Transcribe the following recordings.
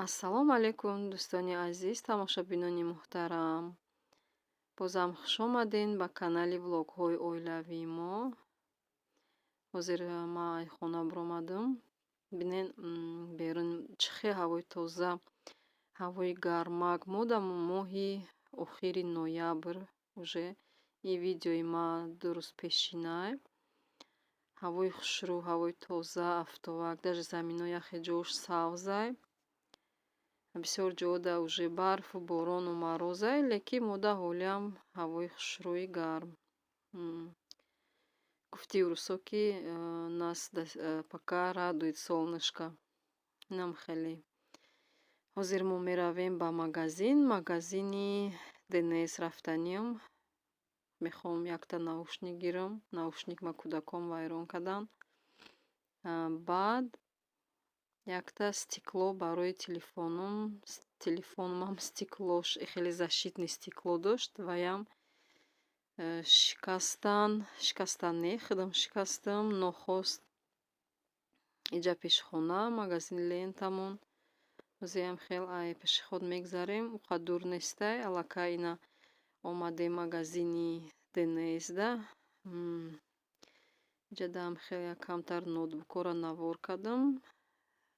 Ассалому алайкум, дӯстони азиз, тамошобинони муҳтарам. Бозам хуш омадед ба канали влогҳои оилавии мо. Ҳозир ман ай хона биромадам. Бинен, берун чӣ хел ҳавои тоза, ҳавои гармак. Мо дар моҳи охири ноябр уже, ин видеои ман 2 рӯз пешинай. Ҳавои хушрӯ, ҳавои тоза, афтовак, даже замино яхе ҷош сабзай. Бисёр ҷода уже барфу борону морозай, лекин мода ҳолиам ҳавои хушрӯи гарм. Гуфти рӯсо, ки нас пока радует солнышко. Инам хеле. Ҳозир мо меравем ба магазин, магазини ДНС рафтаниам. Мехоҳам якта наушник гирам. Наушник ма кӯдакон вайрон карданд. Баъд якта стекло барои телефонум. Телефонумам стеклош хеле защитный стекло дошт, ваям шикастан, шикастан не, худам шикастам, нохост. Иҷа пеши хона магазини Лентамон. Ҳозирам хел ай пеши худ мегзарем, он қадр дур нестай, аллакай ина омадем магазини ДНСда. Иҷадаам хел як камтар ноутбукҳоро навор кардам.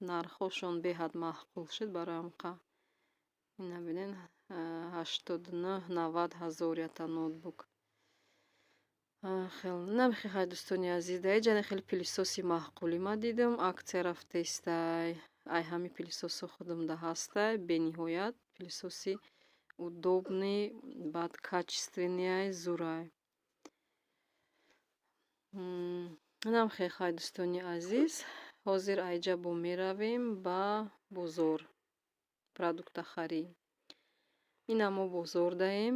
Нархҳошон беҳад маъқул шуд барои ҳамқа. Ина бинен, 89, 90 ҳазор якта ноутбук. Хел намехоҳад, дӯстони азиз, дар иҷа хеле пылесоси маъқулӣ ман дидам, акция рафтаистай. Ай ҳами пылесосо худамда ҳастай, бениҳоят пылесоси удобный, баъд качественныйай, зурай. Инам хел, хай, дӯстони азиз, ҳозир айҷа бо меравем ба бозор продуктахарӣ. Ина мо бозор даем.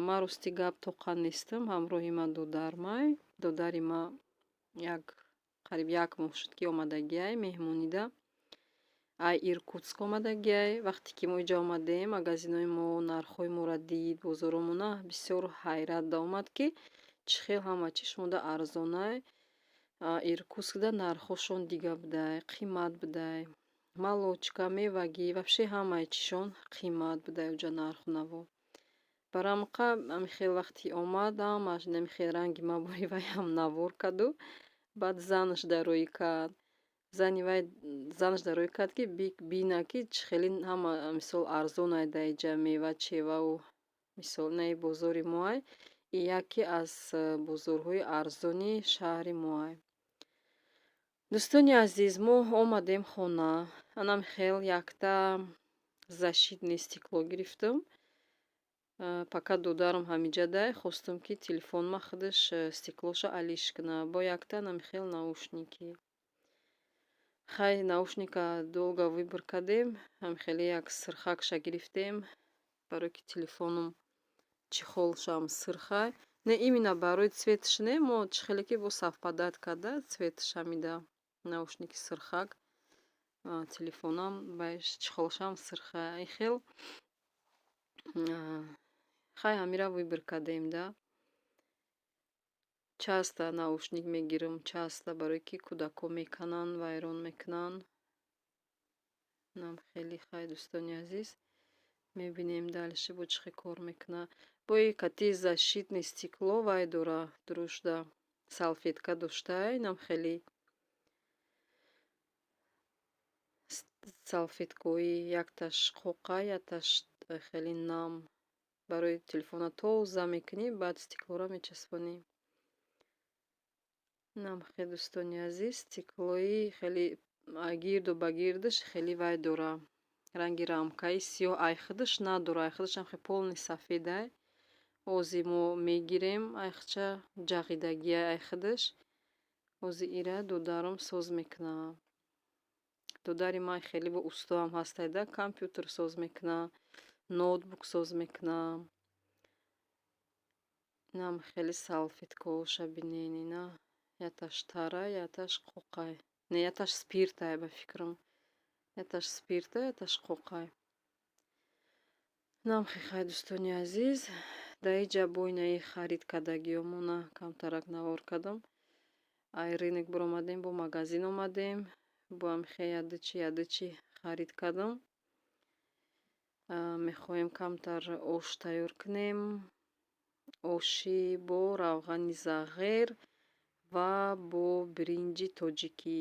Ман, рости гап, тоқа нестам, ҳамроҳи ман додармай. Додари ман як қариб як моҳ шуд, ки омадагиай меҳмонида. Ай Иркутск омадагиай. Вақте ки мо иҷа омадем, магазинҳои мо, нархҳои моро дид, бозоромона, бисёр ҳайрат омад, ки чӣ хел ҳама чиз шумода арзонай. Иркутскда нархҳошон дига будай, қимат будай. Молочка, мевагӣ, вообще ҳамаи чизшон қимат будай уҷа нарху наво. Барои ҳамин ҳамин хел вақте омад, ҳамаш инами хел ранги ма бори вайам навор карду, баъд занаш дароӣ кард. Зани вай занаш дароӣ кард, ки бина, ки чӣ хеле ҳама мисол арзонай дар иҷа мева чеваву мисол. Инаи бозори моай, яке аз бозорҳои арзони шаҳри моай. Дӯстони азиз, мо омадем хона. Анам хел якта защитный стекло гирифтам. Пока додарам ҳамиҷадай, хостам, ки телефонма худаш стеклоша алиш кунад. Бо якта анами хел наушники. Хай, наушника долго выбор кардем, ҳами хеле як сирхакша гирифтем, барое ки телефонум чехолшам сирхай. Не именно барои цветаш не, мо чӣ хеле ки бо совпадать карда цветаш ҳамида наушники сирхак, телефонам чехолшам сирхай. Ин хел хай ҳамира выбор кардем да. Часто наушник мегирам, часто, барое ки кӯдакҳо мекананд, вайрон мекунанд. Инам хеле, хай, дӯстони азиз, мебинем дальше бо чӣ хел кор мекунад. Бо и кати защитный стекло вай дора, дурушда салфетка доштай, инам хеле салфеткаҳои якташ қоқа, якташ хеле нам, барои телефона тоза мекунӣ, баъд стеклоро мечаспонӣ. Инам хел, дӯстони азиз, стеклои хеле гирду ба гирдаш хеле вай дора. Ранги рамкаи сиёҳ ай худаш надора, ай худашам хеле полный сафедай. Ҳозир мо мегирем айхча, ҷағидагиай ай худаш. Ҳозир ира додарам соз мекунад. Додари ман хеле бо устоам ҳастай да, компютер соз мекунад, ноутбук соз мекунад. Инам хеле салфеткаҳоша бинен, ина яташ тара, яташ қоқай. Не, яташ спиртай, ба фикрам. Яташ спиртай, яташ қоқай. Инам хай, дӯстони азиз, дар иҷа бо инаи харид кардагиёмона камтарак навор кардам. Ай рынок биромадем, бо магазин омадем, бо ҳам хел ядучи ядучи харид кардам. Мехоҳем камтар ош тайёр кунем. Оши бо равғани зағир ва бо биринҷи тоҷикӣ.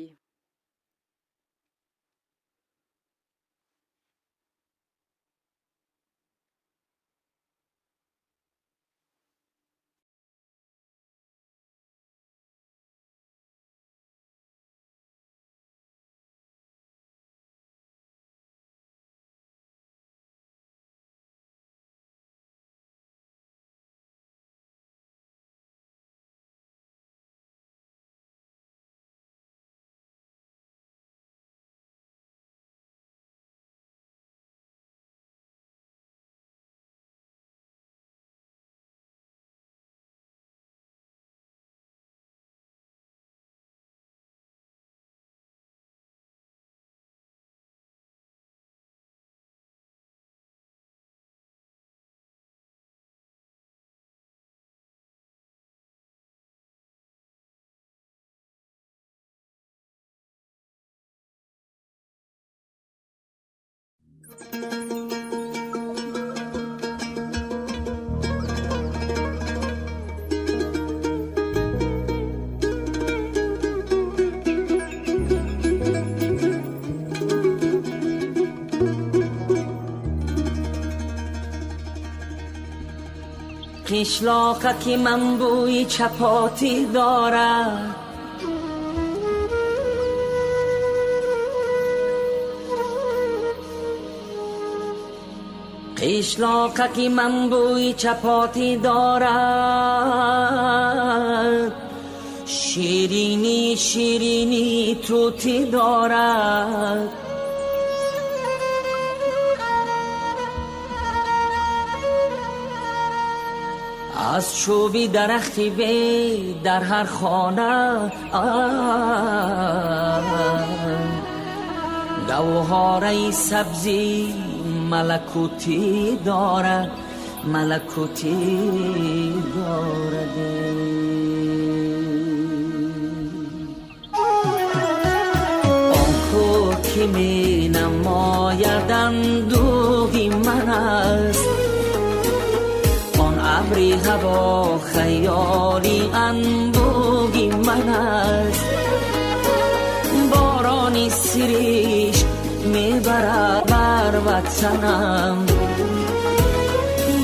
Қишлоқа ки ман бӯи чапотӣ дорад, қишлоқа ки ман бӯи чапотӣ дорад, ширинӣ ширинӣ тутӣ дорад. Аз чӯби дарахти бед дар ҳар хона гавҳораи сабзи малакутӣ дорад, малакутӣ дорад. Он ку ки менамояд андӯҳи ман аст, он абри ҳаво хаёли анбӯҳи ман аст. Борони сириш мебарад бар ватанам,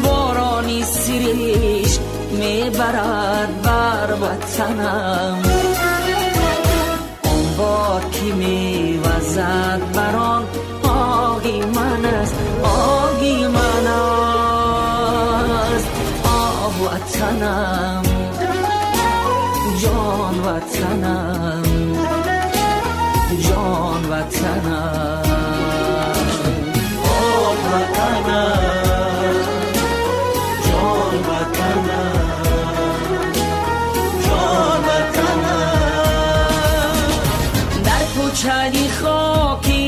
борони сириш мебарад бар ватанам. Он бод ки мевазад бар он оғи ман аст, оғи ман аст. Оҳ ватанам, ҷон ватанам, ҷон ватанам. Оҳ ватанам, ҷон ватанам, ҷон ватанам. Дар кӯчаи хоки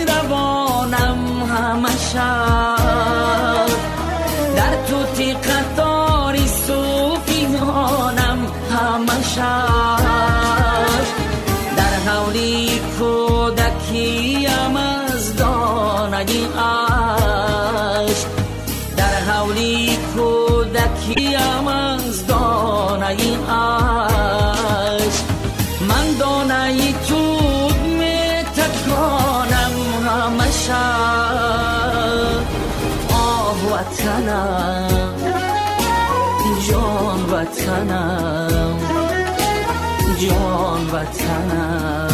равонам ҳама шаб, дар тути қатори сӯфиёнам ҳама шаб, дар ҳавли кӯдакиям аз донаи ашк, дар ҳавли кӯдакиям аз донаи ашк, ман донаи тут метаконам ҳама шаб. Оҳ ватанам, ҷон ватанам, ҷон ватанам.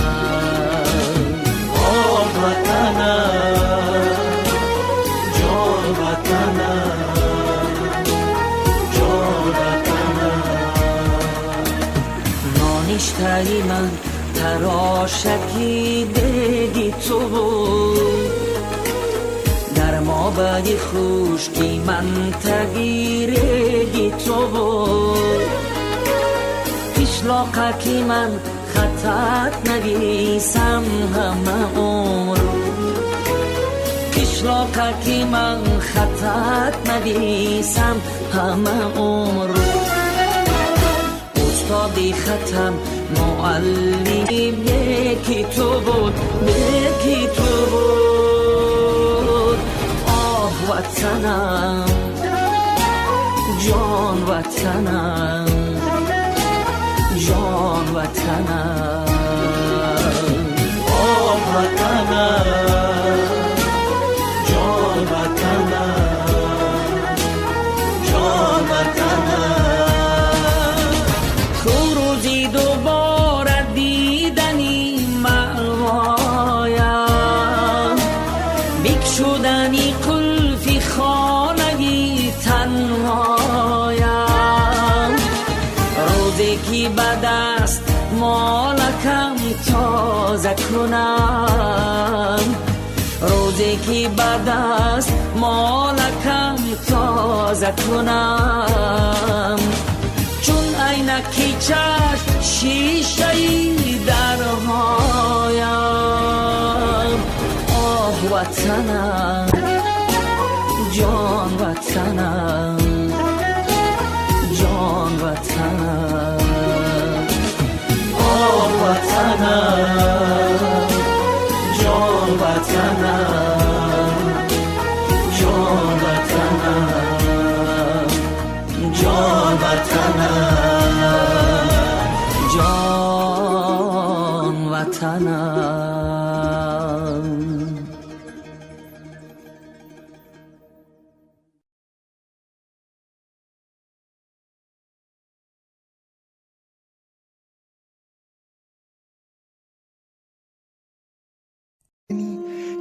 Оҳ ватанам, ҷон ватанам, ҷон ватанам. Ноништаи ман тарошаки деги ту буд, дар мобади хушки ман таги реги ту буд. Қишлоқа ки ман хатат нависам ҳама умр, қишлоқа ки ман хатат нависам ҳама умр. Устоди хатам муаллими неки ту буд, неки ту буд. Оҳ Ватанам, ҷон Ватанам, ҷон Ватанам. Оҳ, Ватанам, ҷон Ватанам, ҷон Ватанам. Ку рӯзи дубора дидани маъвоям, бикшудани қулфи хонаи танҳоям, рӯзе ки ба даст молакам тоза кунам, рӯзе ки ба даст молакам тоза кунам, чун айнаки чашм шишаи дарҳоям. Оҳ, Ватанам, ҷон Ватанам, ҷон Ватанам. Оҳ, Ватанам, ҷон Ватанам, ҷон Ватанам, ҷон Ватанам. Ҷон Ватанам.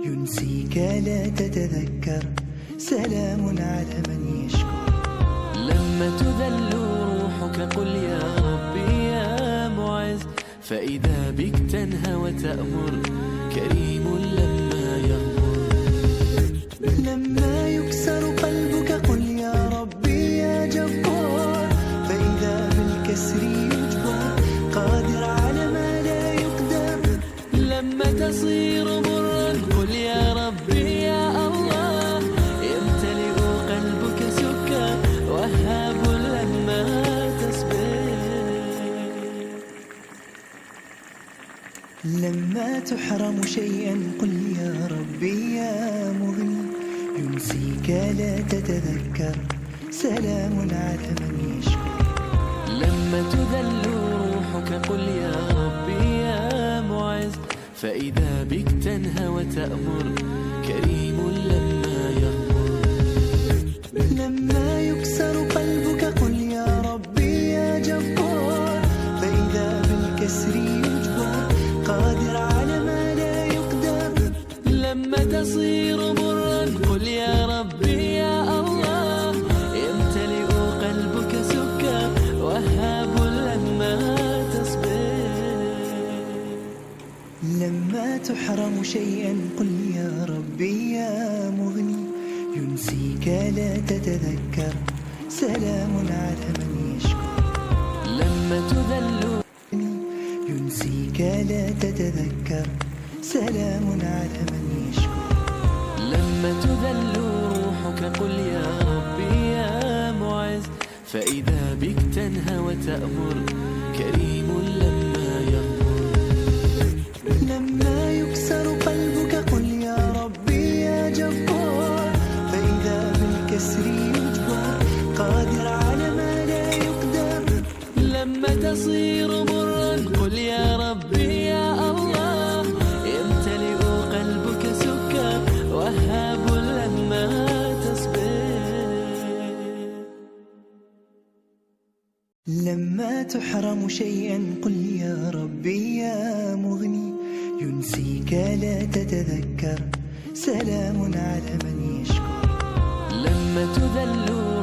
ينسيك لا تتذكر، سلام على من يشكر. لما تذل روحك قل يا ربي يا معز، فإذا بك تنهى وتأمر، كريم لما يغمر. لما يكسر قلبك قل يا ربي يا جبار، فإذا بالكسر يجبر، قادر على ما لا يقدر. لما تصير مرا قل يا ربي يا الله، يمتلئ قلبك سكر، وهاب لما تصبر. لما تحرم شيئا قل يا ربي يا مغني، ينسيك لا تتذكر، سلام على من يشكر. لما تذل روحك قل يا ربي يا معز، فإذا بك تنهى وتأمر، كريم لما يغمر. لما يكسر قلبك قل يا ربي يا جبار، فإذا بالكسر يجبر، قادر على ما لا يقدر. لما تصير مرا قل يا ربي يا الله، يمتلئ قلبك سكر، وهاب لما تصبر. لما تحرم شيئا قل يا ربي يا مغني، ينسيك لا تتذكر، سلام على من يشكر. لما تذل ينسيك لا تتذكر، سلام على من يشكر. لما تذل روحك قل يا ربي يا معز، فإذا بك تنهى وتأمر، كريم لما يغمر. لما يكسر قلبك قل يا ربي يا جبار، فإذا بالكسر يجبر، قادر على ما لا يقدر. لما تصير مرا قل يا ربي يا الله، يمتلئ قلبك سكر، وهاب لما تصبر. لما تحرم شيئا قل يا ربي يا مغني، ينسيك لا تتذكر، سلام على من يشكر. لما تذل